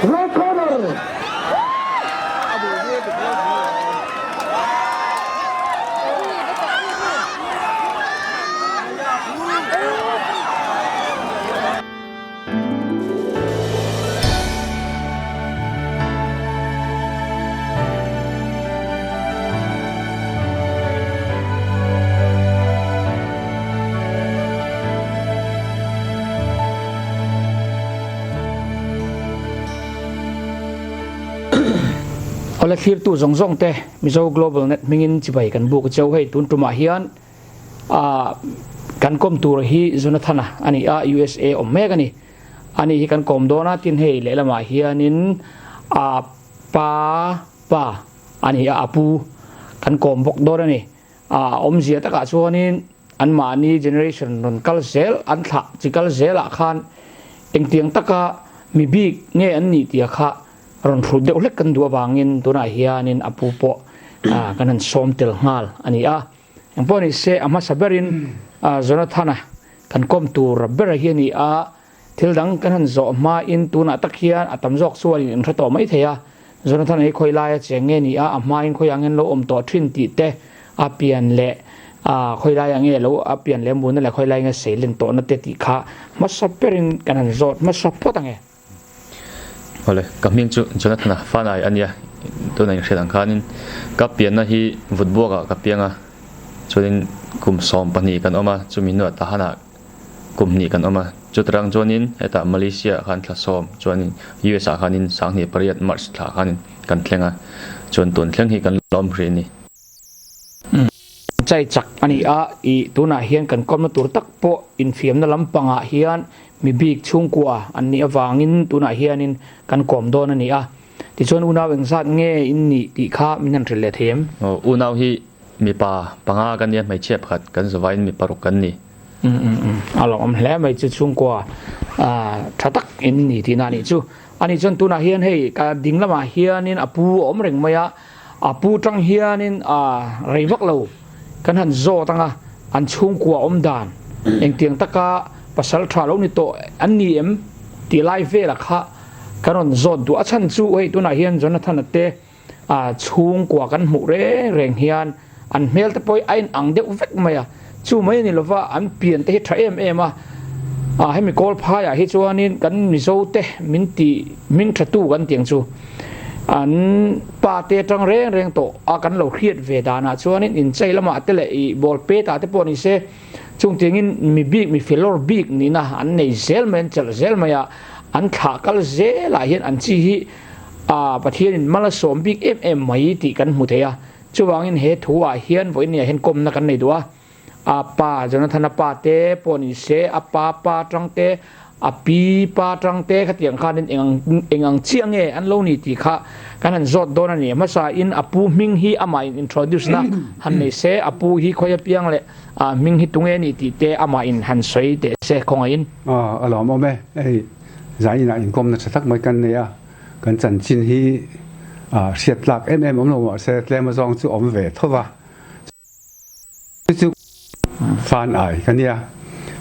Red corner. Awle thlirtu zawng zawng te Mizo Global Net hmingin chibai kan buk cheu hei tun tumah hian a kan kawm tur hi Jonathana ani a USA awm mek ani ani hi kan kawm dawn a tin hei lehlamah hianin a pa pa ani a apu kan kawm bawk dawn ani a awmzia takah chuanin anmahni generation rawn kal zel an thlah chi kal zelah khan engtiang taka mi bik nge an nih tia kha rawn hrut deuh hlek kan duh avangin tunah hianin a pu pawh kan han sawm tel nghal a ni a. Engpawh ni se a hmasa berin Jonathana kan kawm tur ber hi a ni a, thil dang kan han zawh hmain tunah tak hian a tam zawk chuanin in hre tawh mai thei a, Jonathana hi khawi laia cheng nge ni a, a hmain khawi ang hian lo awm tawh thin tih te a pian leh khawi laiah nge lo a pian leh muna leh khawi lai nge sei len tawhna te tih kha hmasa berin kan han zawt hmasa phawt ang e. Awle, ka hming chu Jonathana Fanai a nia, tuna inhriat ang khanin ka pianna hi Vutbuakah ka piang a, chuanin kum 12 kan awm a, chumi hnuah Tahanah kum hnih kan awm a, chutarang chuanin hetah Malaysia ah khan thla sawm chuanin US ah khanin 2008 March thla khanin kan thleng a, chuan tun thleng hi kan la awm hrih a ni. Chai chak a ni a, ih tunah hian kan kawmna tur tak pawh infiamna lampangah hian Mi bik chhungkua an nih avangin tunah hianin kan kawm dawn a ni a. Tichuan unau engzat nge in nih tih kha min han hrilh leh thei em? Aw, unau hi mipa panga kan nia, hmeichhia pakhat kan zavaiin mi paruk kan ni. Um um um, a lawmawm hle mai chu chhungkua tha tak in ni tihna a nih chu. A nih chuan tunah hian hei ka ding lamah hianin a pu a awm reng mai a, a pu tang hianin a rei vak lo kan han zawt ang a, an chhungkua awm dan engtiang taka pasal tha lo ni tawh an ni em tih lai velah kha kan rawn zawt duh a chhan chu hei tunah hian Jonathana te a chhungkua kan hmuh reng reng hian an hmel te pawh hi a inang deuh vek mai a, chu mai a ni lova an pian te hi tha em em a, a hemi kawl phaiah hi chuanin kan Mizo te min ti hming tha tu kan tih ang chu an pa te atang reng reng tawh a kan lo hriat ve danah chuanin inchei lamah te leh ih ball pet ah te pawh ni se chung tiangin mi bik mi filawr bik nihna an nei zel mai an chelh zel mai a, an thlah kal zelah hian an chi hi a Pathianin mal a sawm bik em em mai tih kan hmu thei a. Chuvangin he thu ah hian vawiin ah hian kawmna kan nei duh a, a pa Jonathana pa te pawh ni se, a pa pa tang te, a pi pa tang te khatiang khanin eng eng ang chiah nge an lo ni tih kha kan han zawt dawn a ni. Hmasa in a pu hming hi amah in introduce na han nei se, a pu hi khawi apiang leh a hming hi tunge ni tih te amah in han sawi teh se khawngaihin. Aw a lawmawm e, hei zainah inkawmna tha tak mai kan nei a. Kan chanchin hi hriat tlak em em awm lo mahse tlem azawng chu awm ve tho va, chu chu fan ai ka nia.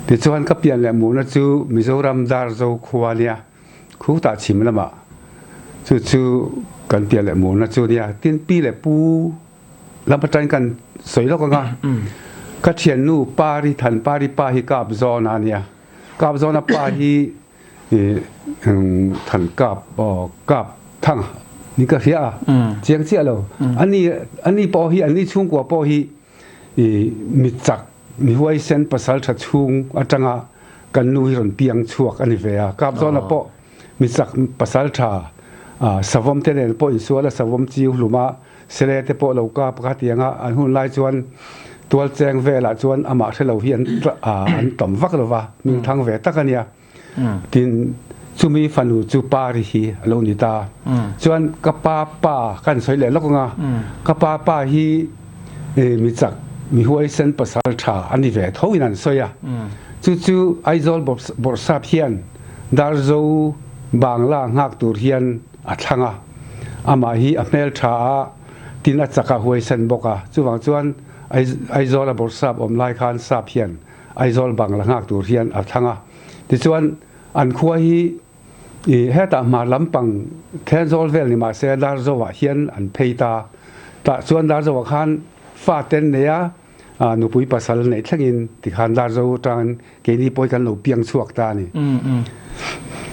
Tichuan ka pian leh muhna chu Mizoram Darzo khua nia, khutah chhim lamah chu chu kan pian leh muhna chu nia. Tin pi leh pu lam atangin kan sawi lawk ang a, ka thiannu Pari Thanpari pa hi kap zawn a nia, kap zawna pa hi Than kap kap thang ni ka hria a chiang chiah lo ani ani pawh hi ani chhungkua pawh hi mi chak mi huaisen pasal tha chhung atanga kan nu hi rawn piang chhuak ani ve a kap zawna pawh mi chak pasal tha savawm te nen pawh insual a savawm chiu hlum a sele te pawh lo kap kha tianga an hun lai chuan Tualcheng velah chuan amah hre lo hi an an tam vak lo va, hmingthang ve tak a nia. Tin, chumi fanu chu Pari hi a lo ni ta. Chuan ka pa pa ka han sawi leh lawk ang a, ka pa pa hi mi chak, mi huaisen pasal tha a ni ve tho in an sawi a. Chu chu Aizawl Bawrhsap hian Darzo Bangla nghak tur hian a thlang a. Amah hi a hmel tha a, tin a chak a huaisen bawk a. Chuvang chuan Aizawla Bawrhsap awm lai khan sap hian Aizawl Bangla nghak tur hian a thlang a. Tichuan, an khua hi i hetah hmar lampang Thenzawl vel ni mahse Darzoah hian an phei ta. Tah chuan Darzoah khan fa ten nei a, nupui pasal neih thlengin tikhan Darzo atangin keini pawh hi kan lo piang chhuak ta a ni.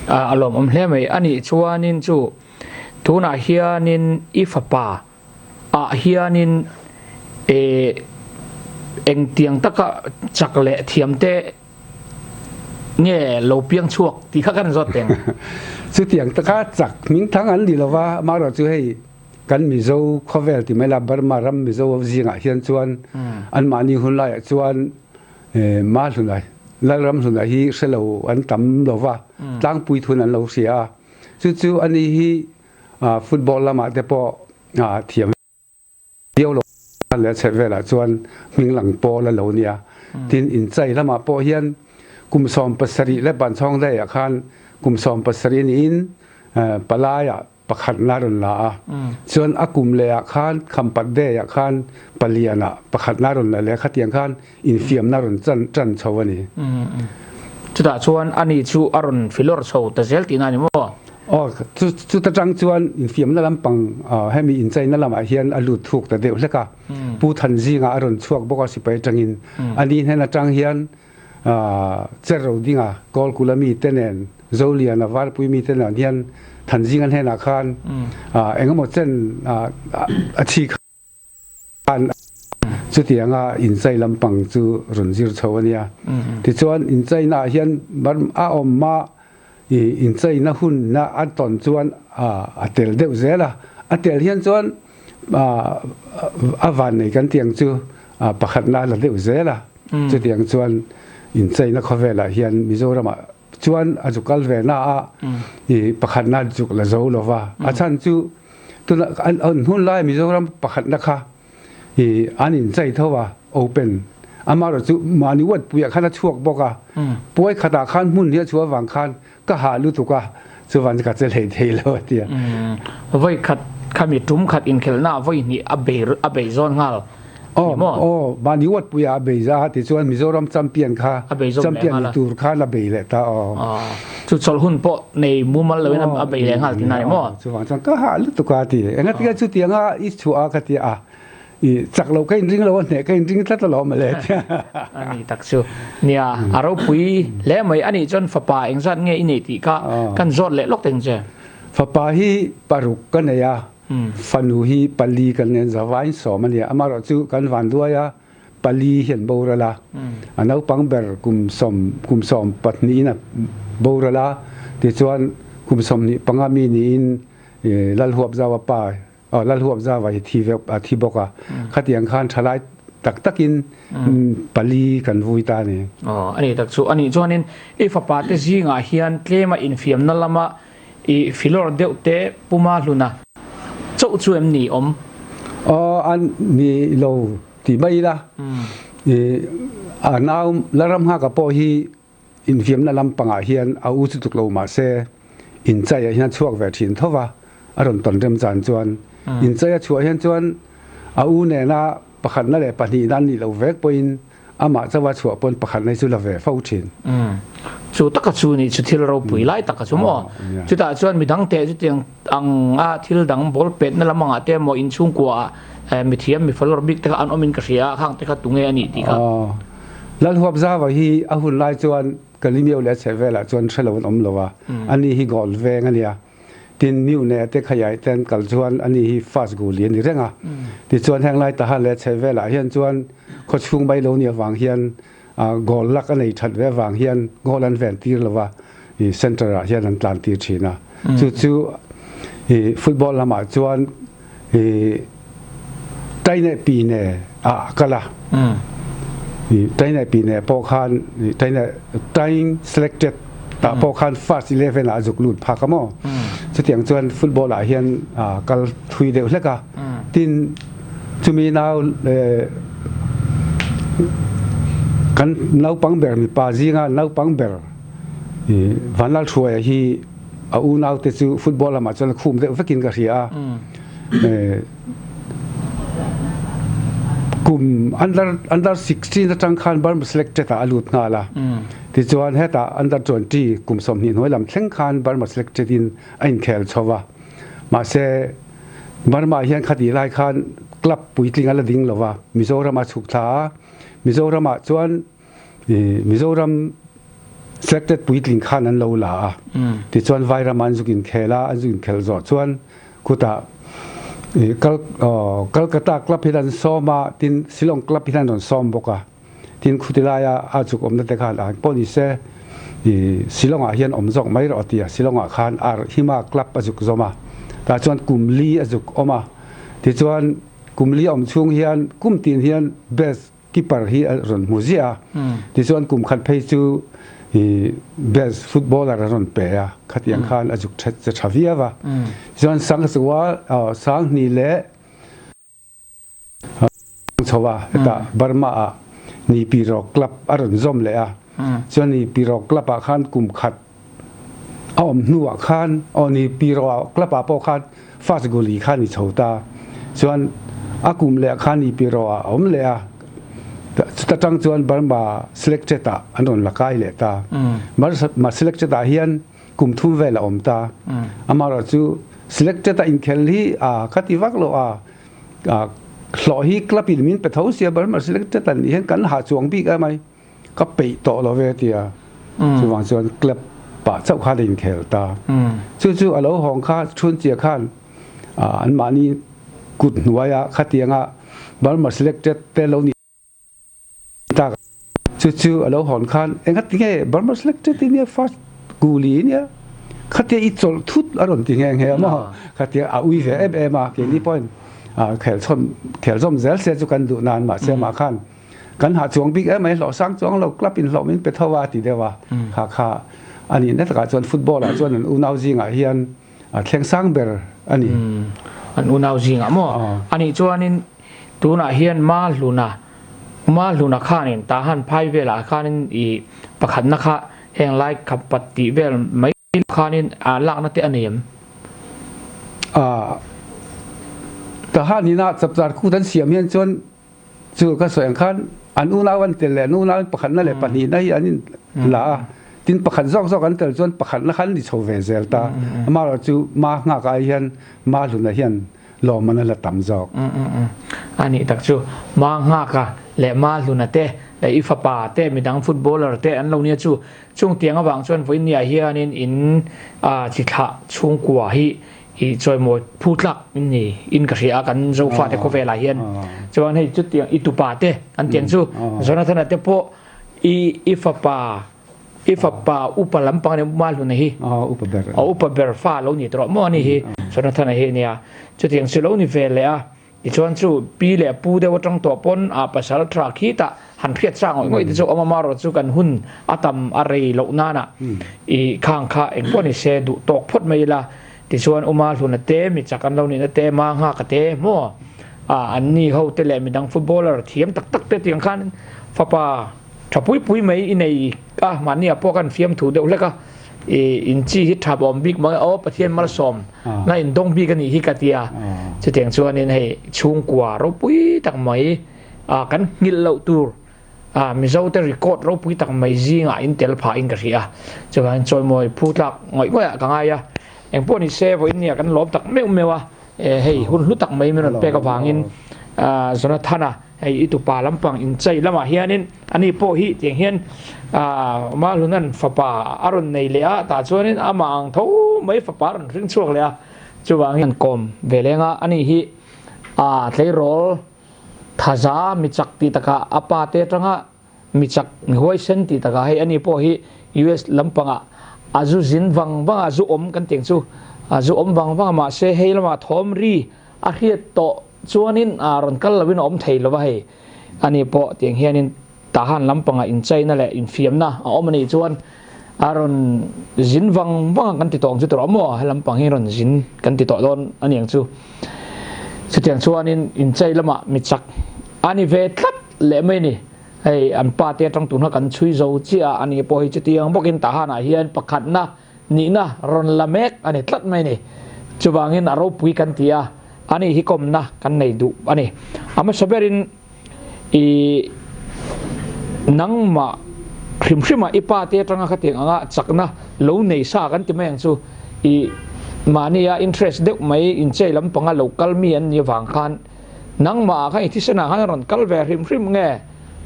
A lawmawm hle mai. A nih chuanin chu tunah hianin i fapa ah hianin e engtiang taka chak leh thiam te Nge lo piang chhuak tih kha kan zawt teng. Chutiang taka chak hmingthang an ni lova, amaherawh chu hei kan Mizo khawvel ti mai la Burma ram Mizo zingah hian chuan anmahni hun laiah chuan Mahluna Lalramhluna hi hre lo an tam lova, tlangpui thun an lo hria a. Chu chu ani hi football lamah te pawh thiam Viau lo leh chheh velah chuan hming lang pawl a lo nia. Tin, inchai lamah pawh hian kum 70 leh banchhawng daihah khan kum 70 niin palaiah pakhatna a rawn la a. Chuan a kum lehah khan Khampat Day-ah khan palianah pakhatna a rawn la leh a, khatiang khan infiamna a rawn chan chho a ni. Chutah chuan ani chu a rawn filawr chho ta zel tihna a ni maw? Aw, chuta tang chuan infiamna lampang hemi inchaina lamah hian a lut thuk ta deuh hlek a. Pu Thanzinga a rawn chhuak bawk a sipai atangin. Ani hnen atang hian Cher Rodinga, Kawlkula mite nen, Zoliana, Varpui mite nen hian Thanzinga hnenah khan engemaw chen a chhi khan chutianga inchai lampang chu rawn zir chho a nia. Tichuan inchainaah hian a awm a I incheina hunna a tawn chuan a tel deuh zel a, a tel hian chuan a vannei kan tih ang chu pakhatna a la deuh zel a, chutiang chuan incheina khawvelah hian Mizoramah chuan a zuk kal ve na a, i pakhatna zuk la zo lo va, a chhan chu tuna an hun lai Mizoram pakhatna kha I an inchei tho a, open. Amaherawh chu mahni uat puiah khan a chhuak bawk a, puai khatah khan hmun hi a chhuah avang khan ka hah lutuk a, chuvan chu ka che hlei thei lo a ti a. Vawi khat khami tum khat inkhelhna ah vawi hnih a bei a bei zawn nghal ni maw? Aw, mahni uat puiah a bei za a tichuan Mizoram champion kha champion ni tur khan a bei leh ta aw. Chu chawlh hun pawh nei mumal loin a bei leh nghal tihna ni maw? Chuvang chuan ka hah lutuk a ti. Engatinge chutianga i chhuah a ka ti a, i chak lo ka inring lo a, hneh ka inring tlat alawm mawle a ti. A ni tak chu. Nia, a ropui hle mai. A nih chuan fapa engzat nge i neih tih kha kan zawt leh lawk teng che. Fapa hi paruk ka nei a, fanu hi pali kan nei a, zavaiin sawm a nia. Amaherawhchu kan vanduai a. Pali hi an boral a, a naupang ber kum sawm kum 12 in a boral a, tichuan kum 25 mi niin Lalhuapzaua pa aw Lalhuapzaua hi thi vek a thi bawk a, khatiang khan thalai tak takin pali kan vui ta a ni. Aw a ni tak chu a nih chuanin i fapa te zingah hian tlema infiamna lama i filawr deuh te puma hluna chauh chu em ni awm? Aw a ni lo Ti mai ila, i a nau Lalramnghaka pawh hi infiamna lampangah hian a u chu tuk lo mahse inchaiah hian a chhuak ve thin tho va, a rawn tawn rem chan chuan inchai a chhuah hian chuan a u nena pakhatna leh pahnihna an nih loh vek pawhin amah chauha chhuah pawn pakhatna hi chu la ve fo thin. Chu taka chu nih chu thil ropui lai taka chu maw? Chutah chuan midang teh chutiang ang a thil dang ball petna lam angah te emaw inchhungkua ah mithiam mi follower bik te kha an awm in ka hria a, khang te kha tunge a nih tih kha. Lalhuap Zava hi a hun lai chuan Kalimio leh a chheh velah chuan hre lo an awm lo a, ani hi goal veng a nia. Tin Miune te Khayai te an kal chuan ani hi first goal li a ni reng a. Tichuan heng lai Tahan leh a chheh velah hian chuan khawchhung mai lo nih avang hian goal lak a nei that ve avang hian goal an ven tir lo va, i center ah hian an tlan tir thin a. Chu chu i football lamah chuan i taine pine ah a kal a. I Tainai pi neh pawh khan Tainai Taing selected tah pawh khan first 11 ah a zuk lut phak a maw. Chutiang chuan football ah hian kal thui deuh hlek a. Tin chumi nau kan naupang ber mipa zinga naupang ber Vanlalhruaia hi a unaute chu football lamah chuan a khum deuh vekin ka hria a. Kum under under 16 atang khan Burma selected ah a lut nghal a. Tichuan hetah under 20 kum 20 hnuai lam thleng khan Burma selected in a inkhel chho va. Mahse Burma hian khati lai khan club puitling a la ding lo va, Mizoram a chhuk thla a. Mizoram ah chuan Mizoram selected puitling khan an lo la a. Tichuan Vairam an zuk inkhel a, an zuk inkhel zawh chuan khutah Calcutta club hian an sawm a, tin Shillong club hian an rawn sawm bawk a. Tin khuti laia a chuk awmna te khan an pawh ni se Shillong ah hian awm zawk mai rawh a ti a, Shillong ah khan Ar Hima club a zuk zawm a. Tah chuan kum li a zuk awm a. Tichuan kum li awm chhung hian kum tin hian best keeper hi a rawn hmu ziah a, tichuan kum khat phei chu best footballer a rawn pe a, khatiang khan a zuk che tha viau a. Tichuan Sangchua Sanghni leh chho a, hetah Burma ah Nipiro club a rawn zawm leh a, chuan Nipiro club ah khan kum khat a awm hnuah khan aw ni Piro club ah pawh khan first goalie kha ni chho ta chuan a kum leh khan ni Piro ah a awm leh a chuta tang chuan Burma selected ah an rawn la kai leh ta Burma selected ah hian kum thum vel a awm ta amaherawh chu selected a inkhel hi a ka ti vak lo a hlawh hi club in min pe tho sia Burma selected an nih hian kan ha chuang bik emai. Ka peih tawh lo ve tia chuvang chuan club pah chauh khan a inkhel ta. Chu chu a lo hawng kha chhunchia khan anmahni kut hnuaia khatianga Burma selected te lo nih tak chu chu a lo hawn khan engati nge Burma selected i nia first guli i nia khatia i chawlh thut a rawn ti nghe nghe a maw khatia a ui ve em em a keini pawhin khel chhawn khel zawm zel se chu kan duh nan mahse amah khan Kan hah chuang bik em mai hlawh sang chuang lo club in hlawh min pe tho a ti deuh a kha kha a nih na takah chuan football ah chuan an unau zingah hian a thleng sang ber a ni. An unau zingah maw? A nih chuanin tunah hian Ma Hluna Ma Hluna khanin Tahan phai velah khanin i pakhatna kha heng lai khapat tih vel mai khanin a lakna te a nei em? Tahan ina chapchar kut an siam hian chuan Chu ka sawi ang khan an unau an tel leh an unau in pakhatna leh pahnihna hi an in la a, tin pakhat zawk zawk an tel chuan pakhatna kha an ni chho ve zel ta. Amaherawh chu Ma nghak ai hian Ma hluna hian lawmman a la tam zawk. A nih tak chu Ma nghaka leh Ma hluna te leh i fapa te midang footballer te an lo nia chu chung tiang avang chuan vawinia hianin in chi thlah chhungkua hi I chawimawi phu tlak in ni in ka hria a kan Zofa te khawvelah hian chuan hei chutiang i tupa te an tiang chu Jonathan-a te pawh i i fapa i fapa upa lampang ani Malhuna hi upa ber a upa ber fa lo ni tawh maw ani hi Jonathan-a hi ania chutiang chu lo ni ve leh a tichuan chu pi leh pu deuh atang tawh pawn a pasal tha khi tah han hriat chang ngawih ngawih te chu awm a marawh chu kan hun a tam a rei loh nana i khang kha engpawh ni se duh tawk phawt mai ila tichuan Uma Hluna te mi chak an lo nihna te Ma Nghaka te maw a an ni ho te leh midang footballer thiam tak tak te tiang khan fapa tha pui pui mai i nei a mahni ah pawh khan fiamthu deuh hlek a i in chi hi tha awm bik mang aw Pathian malsawm na in dawng bik a nih hi ka tia chutiang chuanin hei chhungkua ropui tak mai a kan nghilh loh tur a Mizo te record ropui tak mai zingah in tel phah in ka hria chuvangin chawimawi phu tlak ngawih ngawih ah ka ngai a engpawh ni se vawiin nia kan lawm tak meuh meuh a hei hun hlu tak mai min rawn pek avangin Jonathana hei i tupa lampang inchei lamah hianin ani pawh hi tiang hian Mahlunan fapa a rawn nei leh a tah chuanin amah ang tho mai fapa a rawn hring chhuak leh a chuvangin an kawm ve leng a ani hi a tleirawl Thaza mi chak tih takah a pa te atanga mi chak mi huaisen tih takah hei ani pawh hi US lampangah a zu zin vang vang a zu awm kan tih ang chu a zu awm vang vang a mahse hei lamah thawm ri a hriat tawh chuanin a rawn kal lovin a awm thei lova hei. Ani pawh tiang hianin Tahan lampangah inchaina leh infiamna a awm a nih chuan a rawn zin vang vang a kan ti tawh ang chu tawh maw? He lampang hi rawn zin kan ti tawh dawn a ni ang chu. Chutiang chuanin inchai lamah mi chak a ni ve tlat leh mai a ni. Hei an pa te atang tun kha kan chhui zo chiah a, ani pawh hi chutiang bawkin Tahanah hian pakhatna nihna rawn la mek a ni tlat mai a ni. Chuvangin a ropui kan ti a, ani hi kawmna kan nei duh a ni. A hmasa berin I nangmah hrim hrimah i pa te atanga khatiang anga chakna lo nei sa kan ti mai ang chu i mahnia interest deuh mai inchei lampanga lo kal mi an nih avang khan nangmah ah khan i thisen ah khan a rawn kal ve hrim hrim nge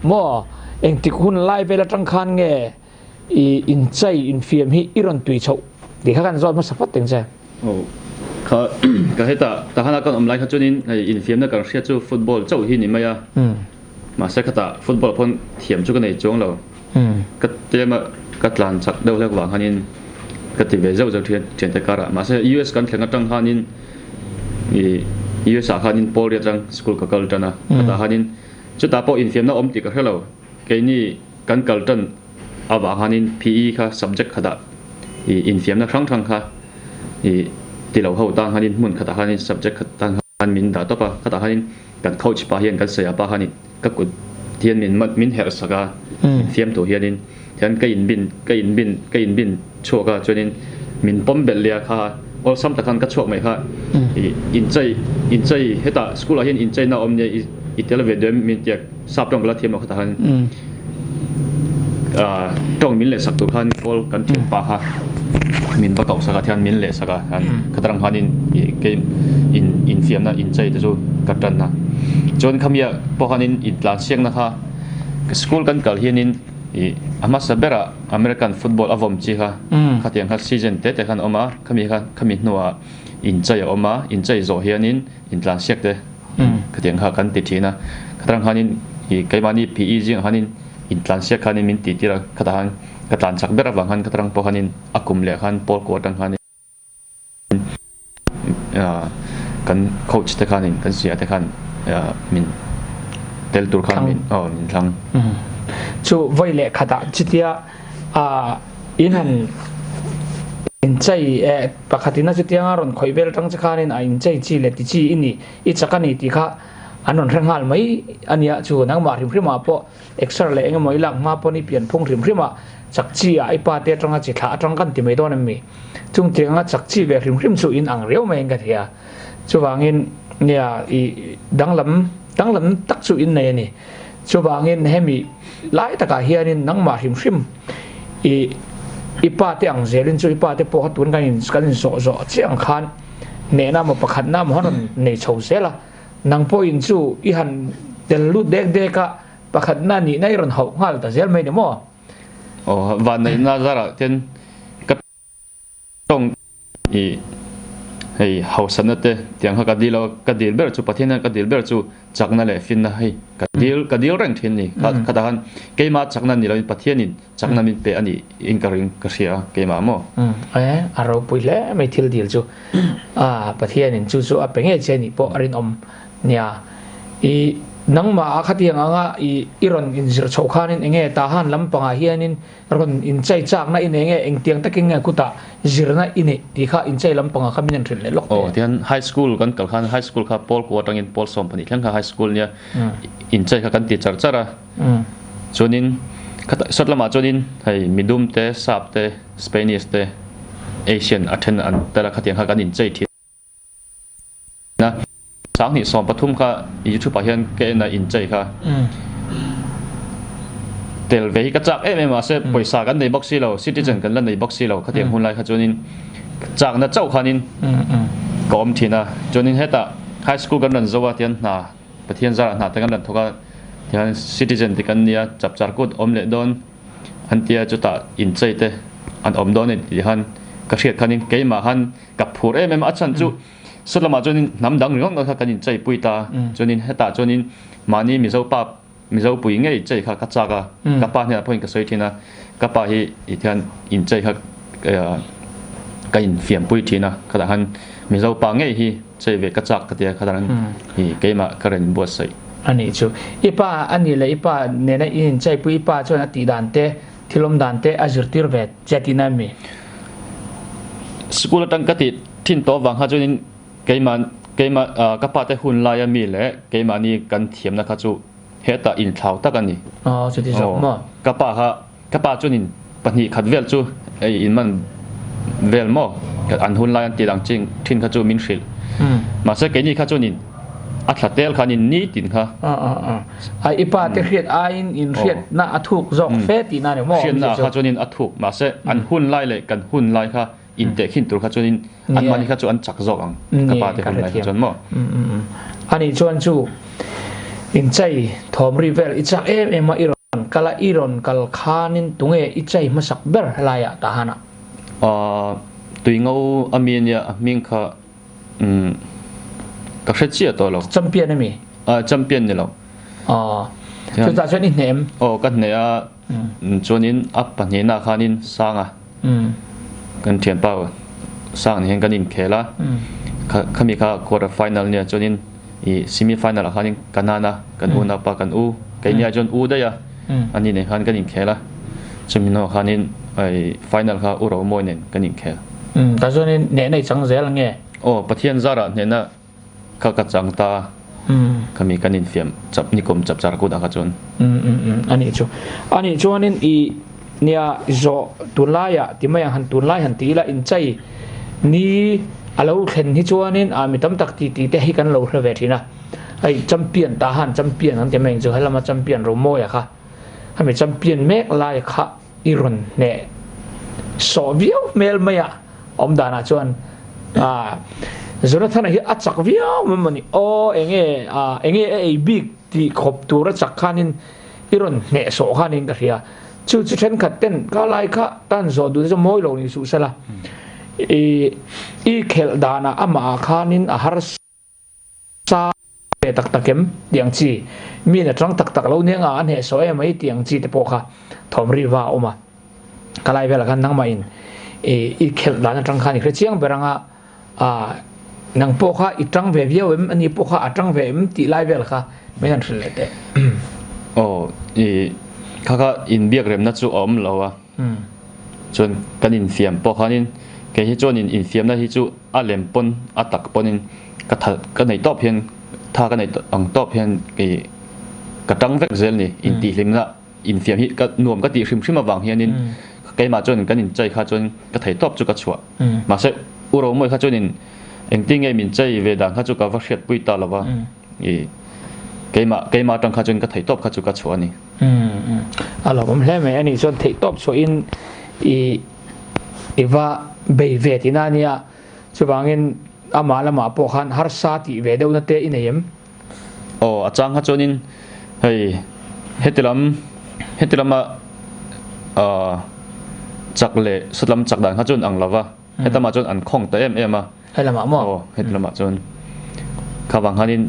maw engtik hun lai vel atang khan nge I inchai infiam hi i rawn tui chhoh tih kha kan zawt hmasa phawt teng che. Aw kha ka hetah tahana kan awm lai kha chuanin hei infiamna kan hriat chu football chauh hi ni mai a, mahse khatah football pawn thiam chu ka nei chuang lo, ka tlema ka tlan chak deuh hlek vang khanin ka ti ve zeuh zeuh thian thiante karah mahse US kan thleng atang khanin ih US ah khanin pawl riat atang school ka kal tan a, khatah khanin chutah pawh infiamna awm tih ka hre lo. Keini kan kal tan avang hanin PE kha subject khatah ih infiamna hrang hrang kha ih ti lo ho tan hanin hmun khatah hanin subject khat tan khan min dah tawp a, khatah hanin kan coach pa hian kan saya pa hanin ka kut hian min min herh sak a infiam tur hianin tihian ka inbin ka inbin ka inbin chhuak a chuanin min pawm belh leh a kha awlsam tak khan ka chhuak mai kha ih inchei inchei hetah school ah hian incheina a awm nia i tel ve duai min tiak. Sap tawng ka la thiam lo kha tah khan tawng min leh sak tur khan kawl kan thiam pa kha min va koh sak a thian min leh sak a khan khatarang khanin ih kei in infiamna inchei te chu ka tan a chuan khamiah pawh khanin intlan siakna kha school kan kal hianin ih a hmasa berah American football a vawm chi kha khatiang kha season te te khan a awm a khami kha khami hnuah inchei a awm a inchei zawh hianin intlan siak te Khatiang kha kan ti thin a, khatarang khanin ih keimahni PE zingah khanin intlan siak khanin min tih tir a, khatah khan ka tlan chak ber avang khan khatarang pawh khanin a kum leh khan pawl kuah atang khanin kan coach te khanin kan sia te khan min tel tur khan min aw min thlang. Chu vawi leh khatah chutia in han inchei eh pakhatin a chutianga rawn khawih vel atang che khanin a inchei chi leh ti chi i ni i chak a ni tih kha an rawn hre nghal mai a nia chu nangmah hrim hrimah pawh exer leh engemaw i lak hma pawn i pian phung hrim hrimah chak chi ah i pa te atanga chi thlah atang kan ti mai dawn em mi chung tianga chak chi ve hrim hrim chu in ang riau mai in ka thei a chuvangin nia i danglam danglam tak chu in nei a ni. Chuvangin hemi lai takah hianin nangmah hrim hrim i i pa te ang zelin chu i pa te pawh kha tun kan in kan in zawh zawh chiah ang khan nehna emaw pakhatna emaw han rawn nei chho zel a, nang pawhin chu i han tel lut dek dek a, pakhatna nihna i rawn hauh nghal ta zel mai ni maw? Aw, vanneihna zarah ten ka Tawng i hei hausatna te tiang kha ka dil a, ka dil ber chu Pathian hian ka dil ber chu chakna leh finna hei ka dil ka dil reng thin ni. Kha khatah khan keimah chakna ni loin Pathianin chakna min pe a nih in ka ring ka hria a keimah maw? E a ropui hle mai thil dil chu a Pathianin chu chu a pe ngei che nih pawh a rinawm Nia, i nangmah a khatiang anga i i rawn inzir chhoh khanin enge Tahan lampangah hianin rawn inchei chakna i nei nge engtiang takin nge kutah zirna i neih tih kha inchei lampangah kha min han hrilh leh lawk teh. Aw, tihian high school kan kal khan high school kha pawl kua atangin pawl 12 thleng kha high school nia inchei kha kan ti char char a. Chuanin khata sawt lamah chuanin hei midum te, sap te, Spanish te, Asian a then an tel a khatiang kha kan inchei thin. Na 2013 kha YouTube ah hian ka en a inchei kha tel ve hi ka chak em em a mahse pawisa kan nei bawk si lo citizen kan la nei bawk si lo khatiang hun lai kha chuanin chakna chauh khanin ka awm thin a chuanin hetah high school kan rawn zo a tihian hna Pathian zarah hna te kan rawn thawk a tihian citizen te kan nia chapchar kut awm leh dawn an tia chutah inchei te an awm dawn a ni tih khan ka hriat khanin keimah khan Ka phur em em a, a chhan chu sut lamah chuanin hnam dang ringawt ngawt kha kan inchei pui ta, chuanin hetah chuanin mahni Mizo pa Mizo pui ngei chei kha ka chak a, ka pa hnenah pawhin ka sawi thin a, ka pa hi tihian inchei kha ka infiam pui thin a, khatah khan Mizo pa ngei hi chei ve ka chak ka ti a, khatah khan keimah ka rawn inbuatsaih. A nih chu. I pa a nih leh i pa nena i inchaipui i pa chuan a tih dan te, thil awm dan te a zirtir ve che tihna em mi? School atang ka tih thin tawh vang kha chuanin keimah keimah ka pa te hun laia mi leh keimahni kan thiamna kha chu hetah inthlau tak a ni. Aw chuti zawk maw? Ka pa kha Ka pa chuanin pahnih khat vel chu ei in man vel maw an hun lai an tih dang chin thin kha chu min hrilh. Mahse keini kha chuanin a thla tel khanin ni tin kha. A i pa te hriat aiin in hriatna a thuk zawk fe tihna a ni maw? Hriatna kha chuanin a thuk mahse an hun lai leh kan hun lai kha intehkhin tur kha chuanin an mahni kha chu an chak zawk ang ka pa te hun lai kha chuan maw. Ani chuan chu inchei thawm ri vel i chak em em a i rawn kal a i rawn kal khanin tunge i chei hmasak ber helaiah tahan ah. Aaa tui ngo a mi ania a hming kha umm ka hre chiah tawh lo. Champion a mi? Aaa champion ni lo. Aw chutah chuan i hne em? Aw ka hne a. Chuanin a pahnihna khanin Sanga kan thianpa Sang nen hian kan inkhel a, khami kha quarter final nia chuanin ih semi final ah khanin ka nana kan unaupa kan u keini ah chuan u daih a ani nen khan kan inkhel a, chumi hnuah khanin final kha u Romawi nen kan inkhel. Tah chuanin hnehna i chang zel ange? Aw Pathian zarah hnehna Kha ka chang ta, khami kan infiam chap nikum chap char kut ah kha chuan. A nih chu. A nih chuanin i nia zawh tunlaiah ti mai ang han tunlai han ti ila inchei ni a lo thlen hi chuanin a mi tam tak ti ti te hi kan lo hre ve thin a. Hei champion tah han champion an ti mai ang chu helama champion Romawia kha hemi champion mek lai kha i rawn hneh sawh viau hmel mai a awm danah chuan ah Jonathana hi a chak viau mai maw ni aw enge ah enge a ei bik tih khawp tur a chak khanin i rawn hneh sawh khanin ka hria chu chu thenkhat ten ka lai kha tan zawh duh te chu mawi lo ni suh sela i i khelh danah amah ah khanin a harsa Sa ve tak tak em tih ang chi, mi in a tang tak tak lo nia nga a hnehsawh em mai tih ang chi te pawh kha thawm ri va a awm a. Ka lai velah khan nangmah in i khelh dan atang khan i hre chiang ber anga nang pawh kha i tang ve viau em ani pawh kha a tang ve em tih lai vel kha min han hrilh leh teh. Aw i kha kha inbiak remna chu a awm lo a. Chuan kan infiam pawh khanin kei hi chuanin infiamna hi chu a lem pawn a tak pawnin ka tha ka nei tawp hian tha ka nei ang tawp hian kei ka tang vek zel ni intihhlimna infiam hi ka nuam ka tih hrim hrim avang hianin keimah chuan kan inchei kha chuan ka thei tawp chu ka chhuah mahse u Romawi kha chuanin engtin nge min chei ve dan kha chu ka va hriatpui ta lova i keimah keimah atang kha chuan ka thei tawp kha chu ka chhuah a ni. A lawmawm hle mai a nih chuan theih tawp chhuahin i i va bei ve tihna a nia chuvangin amah lamah pawh khan harsa tih ve deuhna te i nei em? Aw a chang kha chuanin hei heti lam heti lama ah chak leh sawt lam chak dan kha chuan ang lova Hetamah chuan an khawng ta em em a. Helamah maw? Aw, helamah chuan kha vang khanin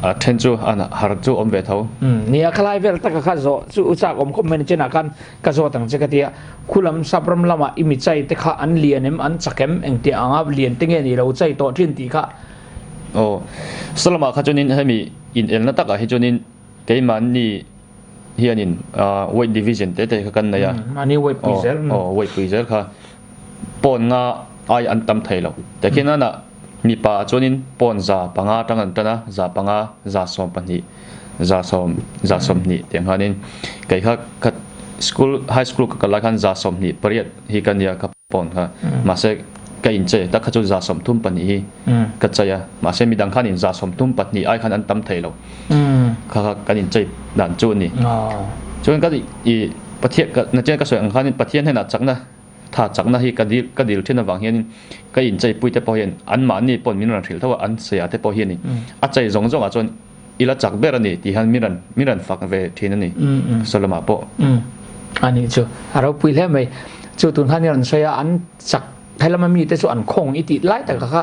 a then chu an har chu awm ve tho. Nia, khalai vel taka kha zawh chu u chak awm khawp mai ni chenah khan ka zawt ang che ka ti a. Khulam sap ram lamah i mi chai te kha an lian em, an chak em, engtiang anga lian te nge ni lo chai tawh thin tih kha. Aw, salamah kha chuanin hemi inelna takah hi chuanin keimahni hianin weight division te te kha kan nei a. Mahni weight pui zel. Aw, weight pui zel kha. Pawn nga ai an tam thei lo. Tehkhin nana mipa ah chuanin pawn 500 atang an tan a, 500, 12, 120, 120 tiang khanin kei kha ka school high school ka kal lai khan 28 hi ka nia ka pawn kha. Mahse ka inchei tak kha chu 32 hi ka chei a, mahse midang khanin 32 ai khan an tam thei lo. Kha kha kan inchei dan chu a ni. Chuan ka i Pathian ka nachan ka sawi ang khanin Pathian hnenah chakna Tha chakna hi ka dil ka dil thin avang hianin ka inchei te pawh hian anmahni pawn min rawn hrilh tho a, an saia te pawh hianin a chei zawng zawngah chuan i la chak ber a ni tih hian min rawn min rawn fak ve thin a ni Solomon pawh. A nih chu a ropui hle mai. Chu tun khan i rawn sawi a, an chak helama mite chu an khawng i tih lai taka kha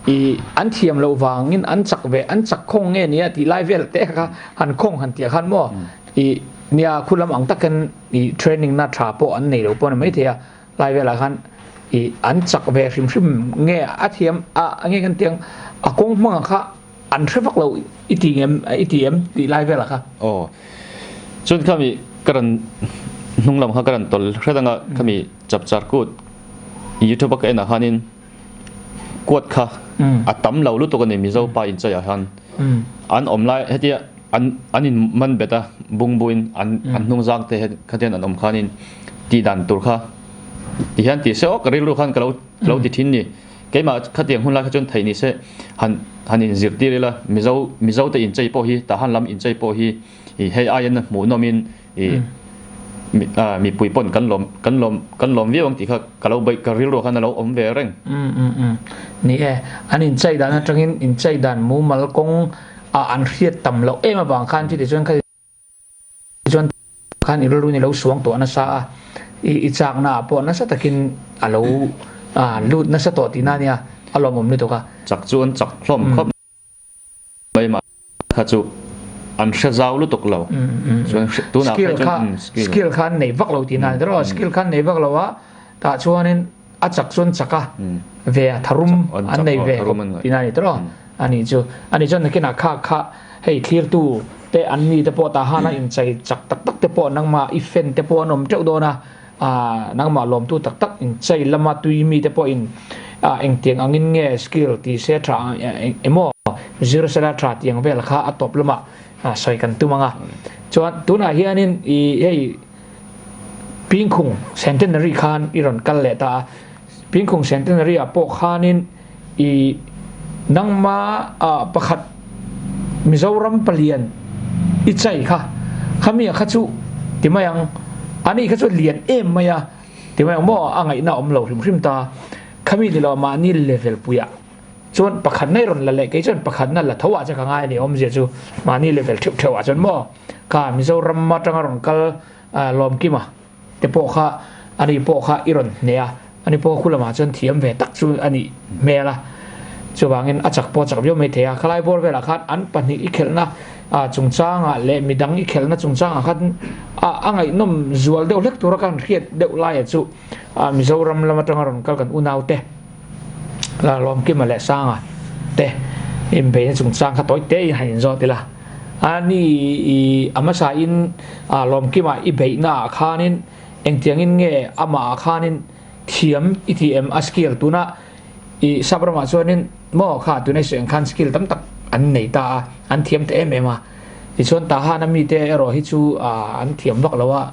i an thiam loh vangin an chak ve an chak khawng nge nia tih lai vel te kha han khawng han tih khan maw i nia khu lam ang takin I training na tha pawh an nei lo pawh a ni maithei a, lai velah khan i an chak ve hrim hrim nge a thiam a nge kan tiang a kawng hmanga kha an hre vak lo i ti ngem i ti em tih lai velah kha. Aw chuan khami ka rawn hnung lam kha ka rawn tawl hret anga khami chapchar kut youtube a ka en ah khanin kuat kha a tam lo lutuk a ni Mizo pa inchei ah hian an awm lai hetia an an in man bet a bungbu in an an hnung zang te khatian an awm khanin tih dan tur kha ti hian ti se aw ka rilru khan ka lo ka lo ti thin ni. Keimah khatiang hun lai kha chuan theih ni se han han inzirtir ila Mizo Mizo te inchei pawh hi Tahan lam inchei pawh hi ih hei aiin hmuhnawm in ih mipui pawn kan lawm kan lawm kan lawm viau ang tih kha ka lo beih ka rilru khan a lo awm ve reng. Um um um ni e an inchei dan atangin inchei dan mumal kawng ah an hriat tam loh em avang khan chuti chuan kha Chuan khan i rilru in i lo suang tawh nasa a, i i chakna ah pawh nasa takin a lo lut nasa tawh tihna ania, a lawmawm lutuk a. Chak chu an chak hlawm khawp mai mah kha chu an hre zau lutuk lo. Chuan tunah phei chuan skill kha an nei vak lo tihna ani tawh, skill kha an nei vak lo a, tah chuanin a chak chuan chak a ve a tharum an nei ve tihna ani tawh. Ani chu ani chuan nakinah kha kha hei thlirtu te an mi te pawh tah hana inchei chak tak tak te pawh nangmah i fan te pawh an awm teuh dawn a, aah nangmah lawmtu tak tak inchei lama tui mi te pawhin ah engtiang angin nge skill ti se tha emaw zir sela tha tih ang vel kha a tawp lamah sawi kan tum ang a. Chuan tunah hianin i hei Pingkhung Centenary khan i rawn kal leh ta a, Pingkhung Centenary ah pawh khanin i nangma ah pakhat Mizoram palian i chai kha khami ah kha chu ti mai ang ani kha chu lian em mai a ti mai ang maw a ngaihna awm lo hrim hrim ta khami ni lo mahni level puiah chuan pakhat na i rawn la leh kei chuan pakhat na la tho ah che ka ngai a ni awmzia chu mahni level theuh theuh ah chuan maw kha Mizoram atanga rawn kal Lawmkima te pawh kha ani pawh kha i rawn hne a, ani pawh khu lamah chuan thiam ve tak chu a nih hmel a, chuvangin a chak pawh a chak viau mai thei a, khalai bawr velah khan an pahnih i khelhna chungchangah leh midang i khelhna chungchangah khan a ngaihnawm zual deuh hlek tura kan hriat deuh laia chu Mizoram lam atanga rawn kal kan unaute Lawmkima leh Sanga te inbeihna chungchang kha tawi te in han inzawt ila. A ni i a hmasa in a lawmkima i beihna ah khanin engtiangin nge amah ah khanin thiam i ti em a skill tuna i sap ramah chuanin maw kha tuna i sawi ang khan skill tam tak an nei ta a an thiam ta em em a tichuan Tahan a mite erawh hi chu an thiam vak lo a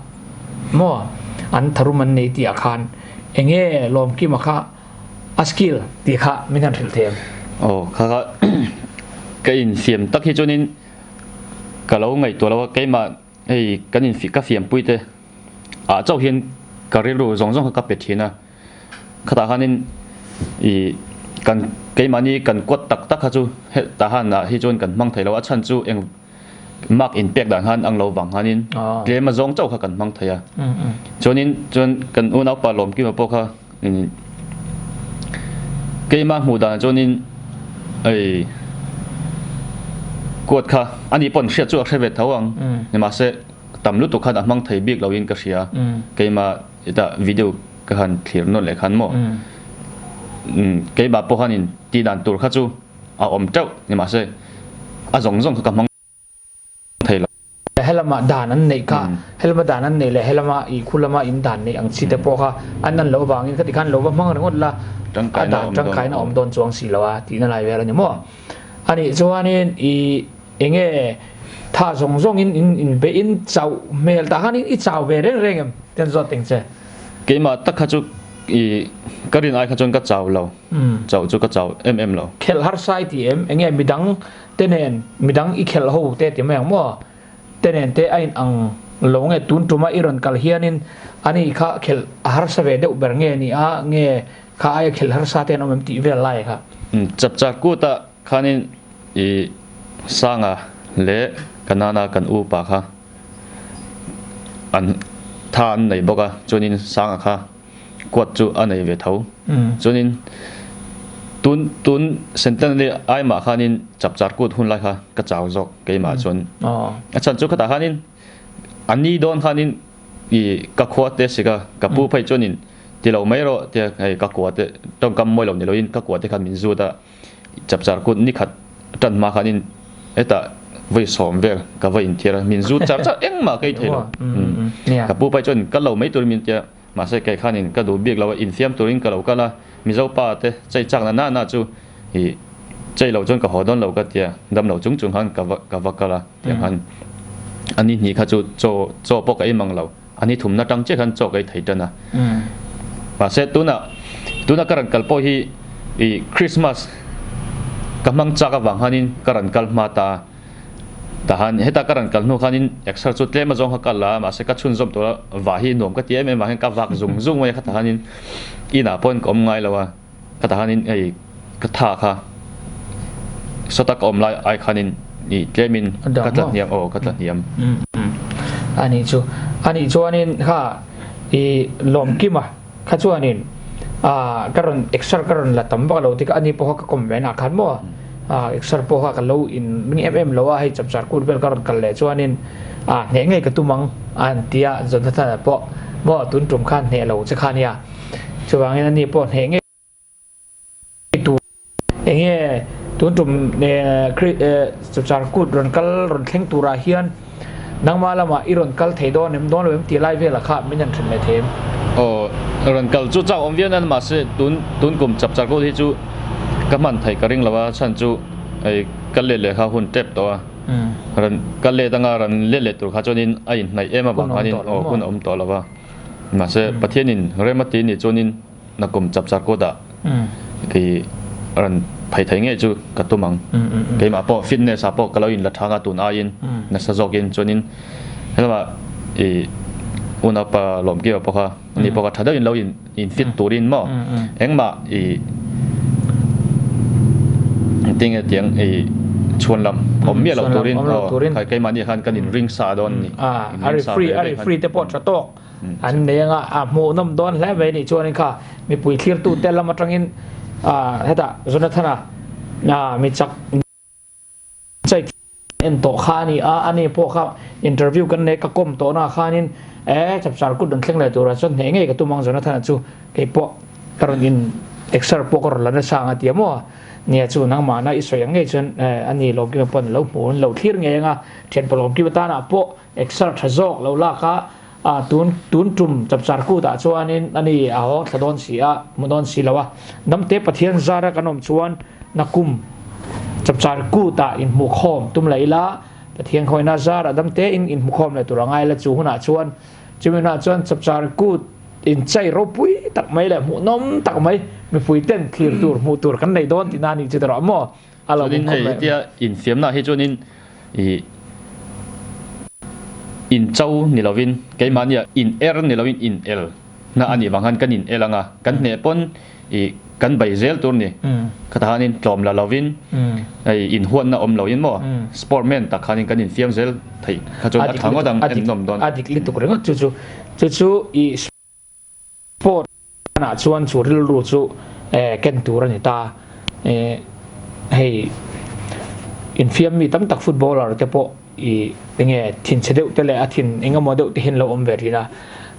maw an tharum an nei tih ah khan enge lawmkima kha a skill tih kha min han hrilh thei em? Aw kha kha ka infiam tak hi chuanin ka lo ngaihtuah lo a, keimah hei kan infi ka fiampui te ah chauh hian ka rilru zawng zawng kha ka pe thin a, khatah khanin ih kan keimahni kan kuat tak tak kha chu hetah han ah hi chuan kan hmang thei lo a, chhan chu eng mark in pek dan khan ang lo vang khanin tlem a zawng chauh kha kan hmang thei a chuanin chuan kan unaupa Lawmkima pawh kha keimah hmuh danah chuanin ei kuat kha ani pawn hriat chu a hre ve tho ang nimahse tam lutuk khan a hmang thei bik loin ka hria keimah hetah video ka han thlir nawlh leh khan maw keimah pawh khanin tih dan tur kha chu a awm teuh nimahse a zawng zawng kha ka hmang thei lo. Helama dan an neih kha, helama dan an neih leh helama i khu lama in dan neih ang chi te pawh kha an an loh vangin khati khan lo va hmang ringawt la, a dan tangkaina awm dawn chuang si lo a tihna lai vel a ni maw? A nih chuanin i enge tha zawng zawngin in inbeih in chauh hmel tah khan i chau ve reng reng em? Tian zawt teng che. Keimah tak kha chu i ka rin ai kha chuan ka chau lo. Chauh chu ka chau em em lo. Khelh harsa i ti em? Enge midang te nen midang i khelh ho te ti mai ang maw? Te nen te a in ang lo nge tun tuma i rawn kal hianin ani kha khelh a harsa ve deuh ber nge ni a nge kha aia khelh harsa te an awm em tih vel lai kha. Chapchar kut ah khanin i Sanga leh Kanana kan upa kha an tha an nei bawk a chuanin Sanga kha kuat chu a nei ve tho. Chuanin tun tun Centenary aimah khanin chapchar kut hun lai kha ka chau zawk keimah chuan. A chhan chu khatah khanin a ni dawn khanin i ka khua te sik a, ka pu phei chuanin ti lo mai rawh tia hei ka kua te tawngkam mawi lo ni loin ka kua te khan min zut a, chapchar kut ni khat. Tan hma khanin hetah vawi sawm vel ka va inthiar a, min zut char char engmah ka ei thei lo. Ka pu pai chuan kal lo mai turin min tia, mahse kei khanin ka duh bik lo a, infiam turin ka lo kal a, Mizo pa te chei chakna na na chu ih chei loh chuan ka haw dawn lo ka tia, dam lo chung chung khan ka va ka va kal a, tiang khan a ni hnih kha chu chaw chaw pawh ka ei mang lo, a ni thumna tang chiah khan chaw ka ei thei tan a. Mahse tunah tuna ka rawn kal pawh hi ih Christmas ka hmang chak avang khanin ka rawn kal hma ta a, tahan heta ka rawn kal hnu khanin exer chu tlem azawng kha kal la a, mahse ka chhunzawm tur a vah hi nuam ka ti em em vang hian ka vak zung zung mai a, khatah khanin inah pawhin ka awm ngai lo a, khatah khanin hei ka tha kha sawta ka awm lai ai khanin ih tlemin ka tla hniam aw ka tla hniam. Ani chu ani chuanin kha ih lawmkima kha chuanin ah ka rawn exer ka rawn la tam vak lo tikah ani pawh kha ka kawm ve nah khan maw ah exer pawh kha ka lo in ring em em lo a hei chapchar kut vel ka rawn kal leh chuanin ah hneh ngei ka tum ang a han ti a Jonathan-a pawh maw tun tum khan hneh lo che kha nia chuvangin ani pawh hneh ngei tur enge tun tum chapchar kut rawn kal rawn thleng turah hian nangmah lamah i rawn kal thei dawn em dawn lo em tih lai velah kha min han then leh thei em? Aw rawn kal chu chauh awm viau nan mahse tun tun kum chapchar kut hi chu ka hman theih ka ring lo a chhan chu hei ka let leh kha hun tep tawh a rawn ka let anga rawn let leh tur kha chuanin a inhnaih em avang khanin aw hun a awm tawh lo a mahse Pathianin rem a ti nih chuanin Na kum chap char kut ah kei rawn phei thei ngei chu ka tum ang. Keimah pawh fitness ah pawh ka lo in la thang a tun aiin nasa zawkin chuanin helamah i unaupa Lawmkiwa pawh kha ani pawh kha tha deuhin lo in in fit turin maw engmah i engtinge tiang i chhuan lam awm miah loh turin aw keimahni khan kan in ring sa dawn a ni. A referee a referee te pawh tha tawk. An nei anga a hmuhnawm dawn hle mai nih chuanin kha mipui thlirtute lam atangin hetah Jonathana mi chak chai en tawh kha a ni a, ani pawh kha interview kan nei ka kawm tawh na khanin e chapchar kut rawn thleng leh turah chuan hneh ngei ka tum ang Jonathana chu kei pawh ka rawn in exer pawh ka rawn la nasa ang a ti a maw nia chu nangmahna i sawi ang ngei chuan ani lawmkima pawn lo hmuh an lo thlir ngei anga thianpa lawmkima tanah pawh Exer tha zawk lo lak a, a tun tun tum chapchar kut ah chuanin ani a hawng thla dawn si a, hmu dawn si lo a. Damte Pathian zara kan awm chuan nakum chapchar kut ah inhmuhkhawm tum leh ila, Pathian khawina zara damte in inhmukhawm leh tur a ngai la chu hunah chuan chumi hunah chuan chapchar kut inchei ropui tak mai leh hmuhnawm tak mai mipui ten thlir tur hmuh tur kan nei dawn tihna a nih chu ta rawh maw a lo Chuanin hei hetia infiamna hi chuanin ih in cho ni lovin keimahnia in er ni lovin in el na a nih vang khan kan in el ang a, kan hneh pawn ih kan bei zel tur ni. Khatah khanin tlawm la lovin hei inhuatna awm loin maw sportman tak khanin kan infiam zel theih kha chuan a tha ngawt ang en nawm dawn. A dik lutuk ringawt chu chu chu chu ih Sport ah chuan chu rilru chu ken tur a ni ta. Hei infiam mi tam tak footballer te pawh i enge thinchhe deuh te leh a thin eng emaw deuh te hian lo awm ve thin a.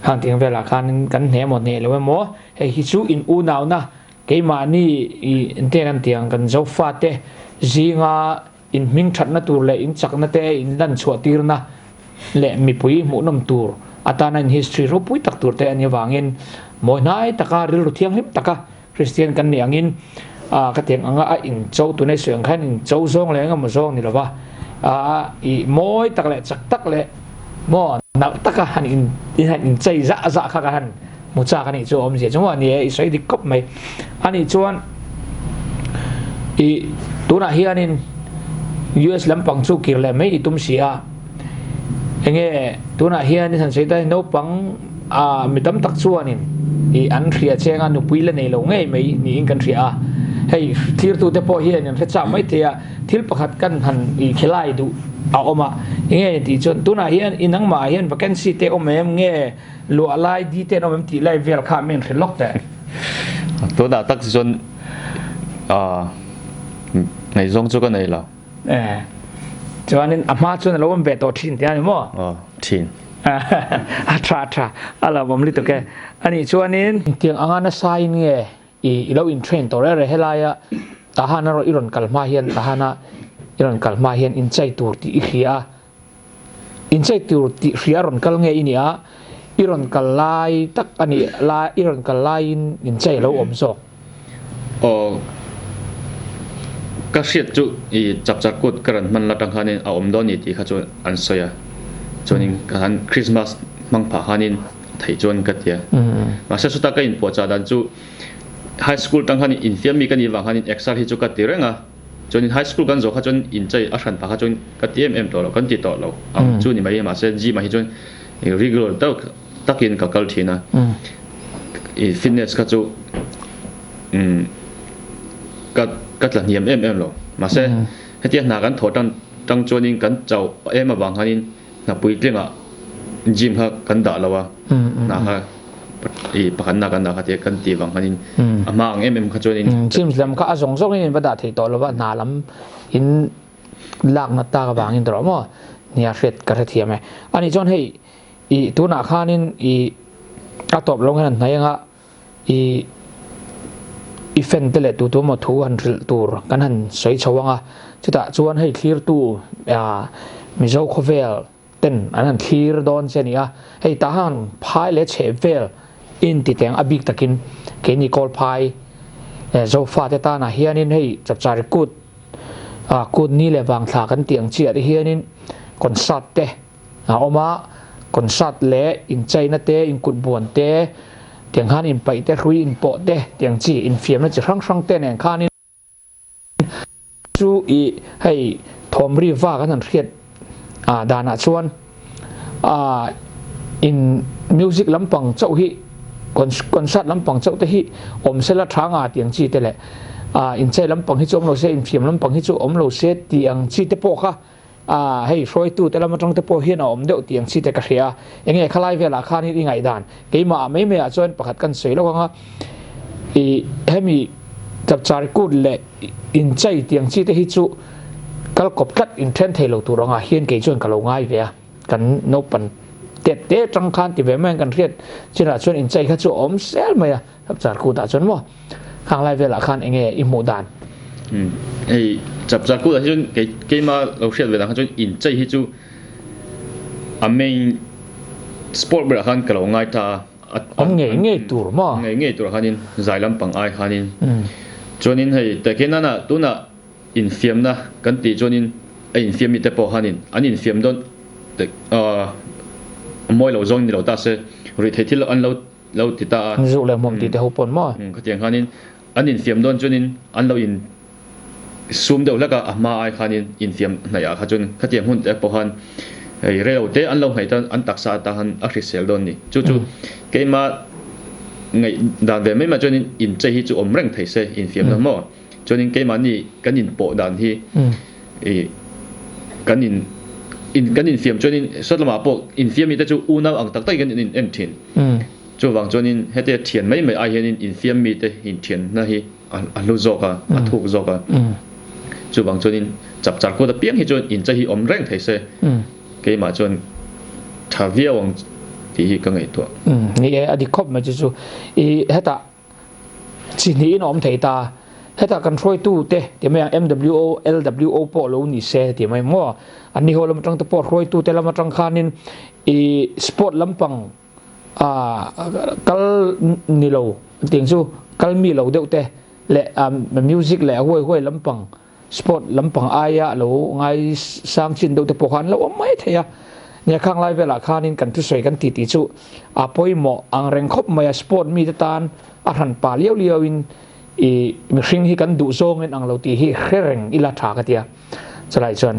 Khang tih ang velah khan kan hne emaw hne lo emaw hei hi chu in unauna keimahni i engtiang kan tih ang kan Zofate zinga in hming thatna tur leh in chakna te in lan chhuah tirna leh mipui hmuhnawm tur atana in history ropui tak tur te a nih avangin mawi hnai taka rilru thianghlim taka Kristian kan nih angin ah ka tiang anga a in cho tunei sawi ang khan in cho zawng leh engemaw zawng ni lova ah ih mawi tak leh chak tak leh maw nalh taka han in han in chei zah zah kha ka han hmu chak a nih chu awmzia chu maw a ni e i sawi dik khawp mai a nih chuan ih tunah hianin US lampang chu kir leh mai i tum si a enge tunah hian han sawi ta naupang ah mi tam tak chuanin ih an hria cheng a nupui la nei lo ngei mai niin kan hria a hei thirtute pawh hian an hre chak mai thei a thil pakhat kan han ih khilai duh a awm a enge tih chuan tunah hian i nangmah hian vacancy te awm em nge Luah lai di te an awm em tih lai vel kha min hrilh lawk teh. Tunah tak chuan ngaihzawng chu ka nei lo. Eh. Chuanin a hma chuan a lo awm ve tawh thin tih a ni maw? Aw, thin. A tha a tha, a lo awm lutuk e. Anih chuanin tiang anga nasa in nge i lo in train tawh reng reng helaia Tahana i rawn kal hma hian Tahana. i rawn kal hma hian inchei tur tih i hria a, inchei tur tih hria a rawn kal nge i nih a, i rawn kal lai tak a nih lai i rawn kal laiin inchei a lo awm zawk. Aw, ka hriat chu i chapchar kut ka rawn hman la tang khanin a awm dawn ni tih kha chu an sawi a, chuanin ka han Christmas hmang phah khanin a theih chuan ka ti a, mahse chutah ka inpuahchah dan chu High school tang khan infiam mi ka nih vang khan exer hi chu ka ti reng a, chuanin high school kan zawh kha chuan inchei a hran pah kha chuan ka ti em em tawh lo, kan ti tawh lo ang chu ni mai mahse gym ah hi chuan regular deuh takin ka kal thin a, i fitness kha chu umm ka ka tla hniam em em lo mahse hetia hna kan thawh tan tang chuanin kan chauh em avang khanin Hna puitlingah gym kha kan dah lo a, hna kha i pakhatna kan dah kha tia kan tih vang khanin a hma ang em em kha chuanin Gym lam kha a zawng zawngin in va dah thei tawh lo va, hna lam in lakna tak avangin tawh maw nia hriat ka hrethiam e. Anih chuan hei i tunah khanin i a tawp lo hian an hnai anga I i fan te leh tu tu emaw thu han hrilh tur kan han sawi chho ang a, chutah chuan hei thlirtu ah Mizo khawvel ten an han thlir dawn che a ni a, hei tah han phai leh chheh vel in ti teng a bik takin keini kawl phai Zofa te tanah hianin hei chapchar kut ah kut ni leh vang thla kan tih ang chiah te hianin concert te A awm a, concert leh inchaina te, inkut buan te, tiang khan inpaih te, hrui inpawh te, tiang chi infiamna chi hrang hrang te nen khanin chu i hei thawmri vak an han hriat ah danah chuan ah in music lampang chauh hi concert lampang chauh te hi awm sela tha nga tiang chi te leh ah inchei lampang hi chu awm lo se infiam lampang hi chu awm lo se tih ang chi te pawh kha A, hei hruaitute lam atang te pawh hian a awm deuh tih ang chi te ka hria a, enge khalai velah khanin i ngaihdan keimah ah mai mai ah chuan pakhat kan sawi lawk ang a, i hemi chapchar kut leh inchei tih ang chi te hi chu kal kawp tlat inthen thei lo tur angah hian kei chuan ka lo ngai ve a, kan naupan tet te atang khan ti ve mai ang kan hriat chinah chuan inchei kha chu a awm sel mai a. Chapchar kut ah chuan maw khang lai velah khan enge i hmuh dan? Hei chapchar kut ah hi chuan kei keima lo hriat ve dan kha chuan inchei hi chu a main sport berah khan ka lo ngai ta a. Awm ngei ngei tur maw? Ngei ngei tur khanin zai lampang ai khanin chuanin hei tehkhian ah tunah infiamna kan tih chuanin a infiam mite pawh khanin an infiam dawn a mawi lo zawng ni lo ta se ruihtheih thil an lo lo ti ta a. Zuh leh hmuam ti te ho pawn maw? Khatiang khanin an infiam dawn chuanin an lo in sum deuh hlek a, a hma ai khanin infiam hnaih ah kha chuan khatiang hun te pawh khan hei rei lo te an lo hnaih tan an taksa atan khan a hrisel dawn a ni. Chu chu keima ngaih dan ve mai mai chuanin inchei hi chu awm reng thei se infiamna maw? Chuanin keimahni kan inpawh dan hi ih kan in in kan infiam chuanin sawt lamah pawh infiam mite chu unau ang tak takin kan in en thin. Chuvang chuanin hetia thian mai mai ai hianin infiam mite inthianna hi a hlu zawk a, a thuk zawk a. Chuvang chuanin chapchar kut apiang hi chuan inchei hi awm reng thei se keimah chuan tha viau ang tih hi ka ngaihtuah. Ni e, a dik khawp mai chu chu i hetah Chi hnihin a awm thei ta. Hetah kan hruaitute ti mai ang MWO, LWO pawh lo ni se ti mai maw? An ni ho lam atang te pawh hruaitute lam atang khanin i sport lampang ah kal ni lo tiang chu kal mi lo deuh te leh music leh huai huai lampang Sport lampang aia a lo ngai sang chin deuh te pawh kha an lo awm mai thei a. Nia khang lai velah khanin kan thusawi kan tih tih chu a pawimawh ang reng khawp mai a, sport mite tan a hran pa liau liau in i mihring hi kan duh zawngin ang lo tih hi hre reng ila tha ka tia. Chulai chuan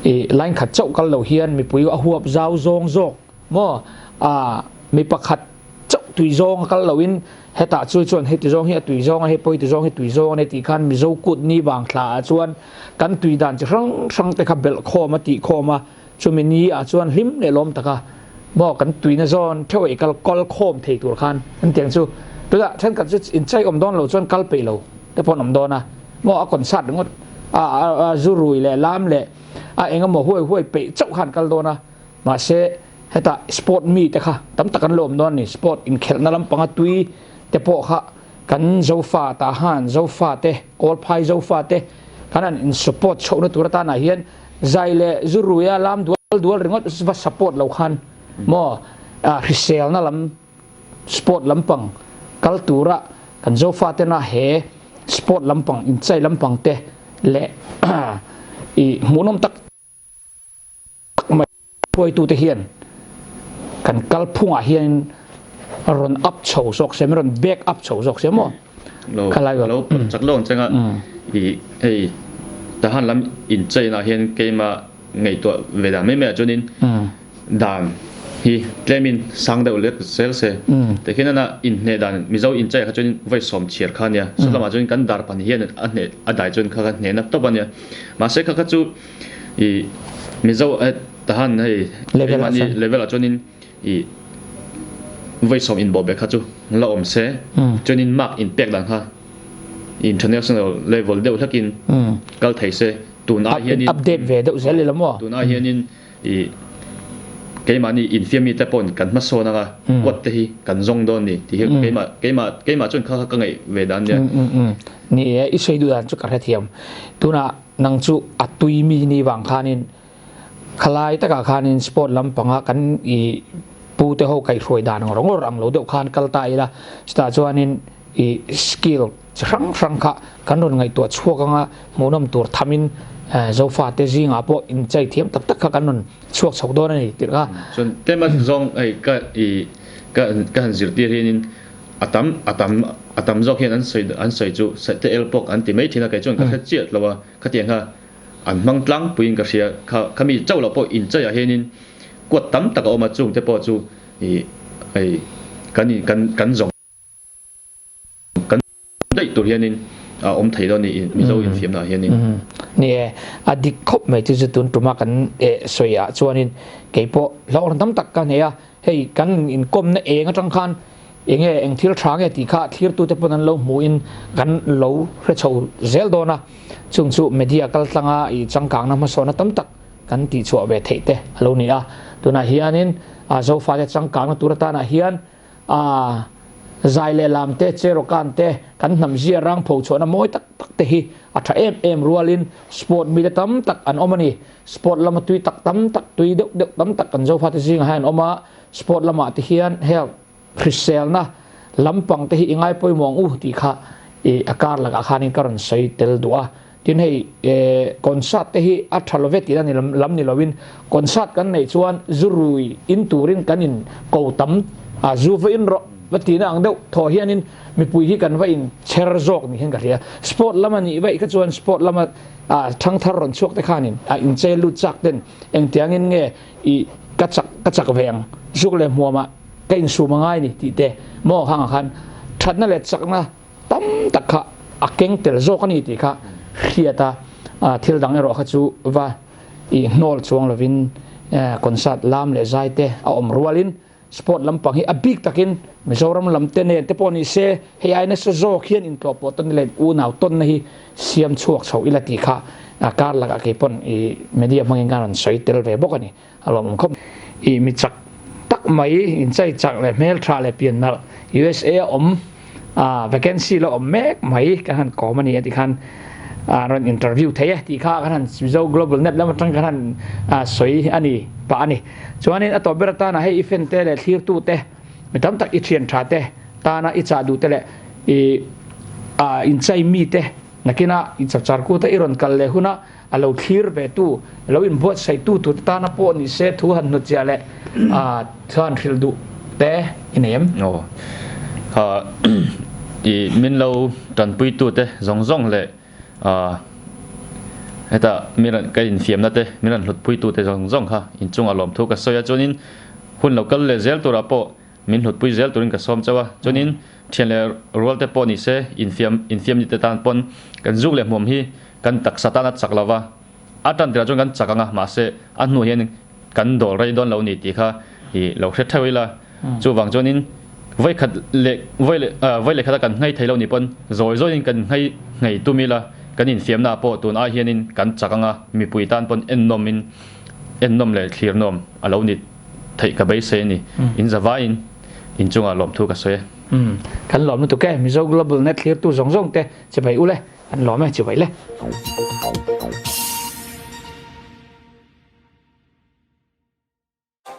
i line khat chauh kal lo hian mipui a huap zau zawng zawk maw a mi pakhat chauh tui zawng a kal loin hetah chu chuan heti zawng hi a tui zawng a hei pawh hi ti zawng hi tui zawng a ni tih khan Mizo kut ni vang thla ah chuan kan tui dan chi hrang hrang te kha belh khawm a tih khawm a chumi ni ah chuan hlim leh lawm taka maw kan tuina zawn theuh a i kal kal khawm thei tur khan an tiang chu tunah thenkhat chu inchei awm dawn lo chuan kal peih lo te pawh an awm dawn a maw a concert ringawt a a zu rui leh lam leh a engemaw huai huai peih chauh khan kal dawn a mahse Hetah sport mi te kha tam tak an lo awm dawn a ni. Sport inkhelhna lampanga tui te pawh kha kan Zofa Tahan Zofa te, Kawlphai Zofa te Kan han in support chhohna tur atanah hian zai leh zu ruia lam dual dual ringawt va support lo khan maw hriselna lam sport lampang kal tura kan Zofatena he sport lampang inchai lampang te leh i hmuhnawm tak tak mai hruaitute hian kan kalphungah hian rawn up chho zawk se, rawn back up chho zawk se maw? Lo lo chak lo ang chenga i hei tahan lam incheina hian keima ngaihtuah ve dan mai mai ah chuanin dan hi tlemin sang deuh lek zel se tikhian ana inhneh dan Mizo inchei ah kha chuanin vawi sawm chhiar kha ania saw lamah chuan kan dar pahnih hian a hneh a dai chuan kha kha hnehna tawp ania mahse kha kha chu i Mizo tahan hei keimahni level ah chuanin i vawi sawm inbawh bek kha chu la awm se chuanin mark inpek dan kha international level deuh hlakin kal thei se tun ai hianin update ve deuh zel ila maw tun ai hianin i keimahni infiam mi te pawhin kan hmasawn anga kuat te hi kan zawng dawn ni tih hi keimah keimah keimah chuan kha kha ka ngaih ve dan nia. Ni e i sawi duh dan chu ka hrethiam tunah nang chu a tui mi ni vang khanin khalai takah khanin sport lampanga kan i pu te ho kaihhruai dan ngawr ngawr ang lo deuh khan kal ta ila chutah chuanin i skill chi hrang hrang kha kan rawn ngaihtuah chhuak anga hmuhnawm tur thamin Zofa te zingah pawh inchei thiam tak tak kha kan rawn chhuak chho dawn a ni tih kha. Chuan tlema zawng hei ka i ka ka han zirtir hianin a tam a tam a tam zawk hian an sawi an sawi chu te el pawk an ti mai thin a kei chuan ka hre chiah lo a khatiang kha an hmang tlangpuiin ka hria kha khami chauh loh pawh incheiah hianin kuat tam tak a awm a chung te pawh chu i hei kan in kan kan zawng Kan daih tur hianin a awm thei dawn ni Mizo infiamna ah hianin. Ni e, a dik khawp mai chu chu tun tuma kan sawi ah chuanin kei pawh hlauhawm tam tak ka nei a, hei kan inkawmna eng atang khan enge eng thil tha nge tih kha thlirtute pawn an lo hmuhin kan lo hre chho zel dawn a, chung chu media kaltlanga i changkangna hmasawhna tam tak kan tihchhuah ve theih te a lo ni a, tunah hianin Zofate changkangna tur atanah hian A zai leh lam te, cherokan te, kan hnam zia rang pho chhuahna mawi tak tak te hi a tha em em rualin sport mite tam tak an awm a ni. Sport lama tui tak tam tak, tui deuh deuh tam tak kan Zofate zingah hian an awm a, sport lamah te hian health, hriselna lampang te hi i ngai pawimawh ang u tih kha i a kar lakah khanin ka rawn sawi tel duh a. Tin hei concert te hi a tha lo ve tihna ni lam ni lovin concert kan neih chuan zu rui in turin kan in ko tam a zu va in rawh va tihna ang deuh thaw hianin mipui hi kan va in chher zawk ni hian ka hria. Sport lama nih vaih kha chuan sport lama thangthar rawn chhuak te khanin a inchei lut chak ten engtiangin nge i ka chak ka chak ve ang zuk leh hmuamah ka insum a ngai ni tih te maw khangah khan thatna leh chakna tam tak kha a keng tel zawk a ni tih kha hriat a, thil dang erawh kha chu va i hnawl chuang lovin concert lam leh zai te a awm rualin sport lampang hi a bik takin Mizoram lam te nen te pawh ni se hei ai nasa zawk hian intlawh pawh tawn ila unau tawnna hi siam chhuak chho ila tih kha kar lakah kei pawn i media hmangin khan rawn sawi tel ve bawk a ni. A lawmawm khawp i mi chak tak mai inchei chak leh hmeltha leh pian nalh USA a awm a vacancy la awm mek mai kan han kawm a ni a ti khan a rawn interview thei e tih kha kan han Mizo Global Net lam atang kan han sawi a ni pah a ni. Chuanin a tawp ber atana hei i fan te leh thlirtu te mi tam tak i thian tha te tana i chah duh te leh i inchei mi te nakina i chapchar kut a i rawn kal leh huna a lo thlir ve tu, lo inbuatsaih tu tur te tana pawh ni se thu han hnut chiah leh thu han hrilh duh te i nei em? Aw. Ha i min lo tanpui tu te zawng zawng leh heta min rawn ka infiamna te min rawn hlutpui tu te zawng zawng kha inchungah lawmthu ka sawi a chuanin hun lo kal leh zel turah pawh Min hlutpui zel turin ka sawm chauh a, chuanin thian leh rual te pawh ni se, infiam infiam ni te tan pawn kan zuk leh hmuam hi kan taksa tan a chak lo va, a tan tirah chuan kan chak ang a, mahse a hnuah hian kan dawl rei dawn lo ni tih kha i lo hre theuh ila, chuvang chuanin vawikhat leh vawi leh vawi leh khata kan nghei thei lo ni pawn zawi zawiin kan nghei nghei tum ila, kan infiamna ah pawh tun ai hianin kan chak ang a, mipui tan pawn ennawmin ennawm leh thlirnawm a lo ni. Theih ka beisei a ni. In zavaiin inchungah lawmthu ka sawi e. Kan lawm lutuk e. Mizo Global Net thlirtu zawng zawng te chibai ule. Kan lawm e, chibai le.